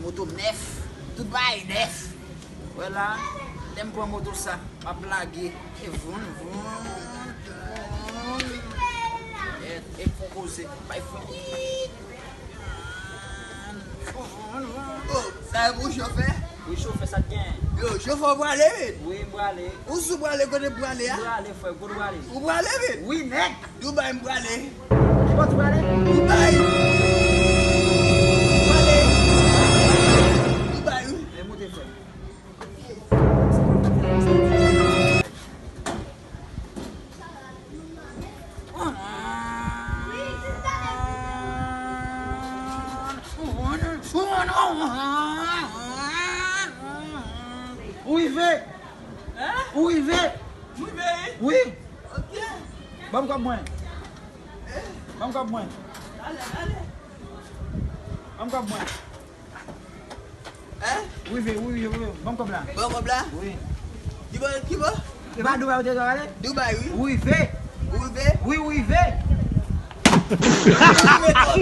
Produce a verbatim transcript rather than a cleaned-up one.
Moto nèf, tout bagay nèf. Wè la, lè m pran moto sa, m ap lage. E voun, voun, voun. E, e fon koze, bay fon. Voun, voun, voun. Oh, sa e pou chofè? Wi, chofè, sa t gen? Yo, chofè, w prale vit? Wi, m prale. Ou sou prale, kote w prale a? M prale, frè, kote w prale? Ou prale vit? Wi, nèg. Dubai m prale. Ki bò w prale? Dubai. Prale. Dubai, wi. E moute, frè. Ou rive? Hein? Ou rive? M rive, wi. Wi. Ok. Ban m kòb mwen. Ban m kòb mwen. Ale, ale. Ban m kòb mwen. Hein? Wi, wi, wi, wi, wi. Ban m kòb la. Ban m kòb la? Wi. Ki bò, ki bò? E pa Dubai ou te prale? Dubai, wi. Ou rive? Ou rive? Wi, ou rive. Ou rive, kòb.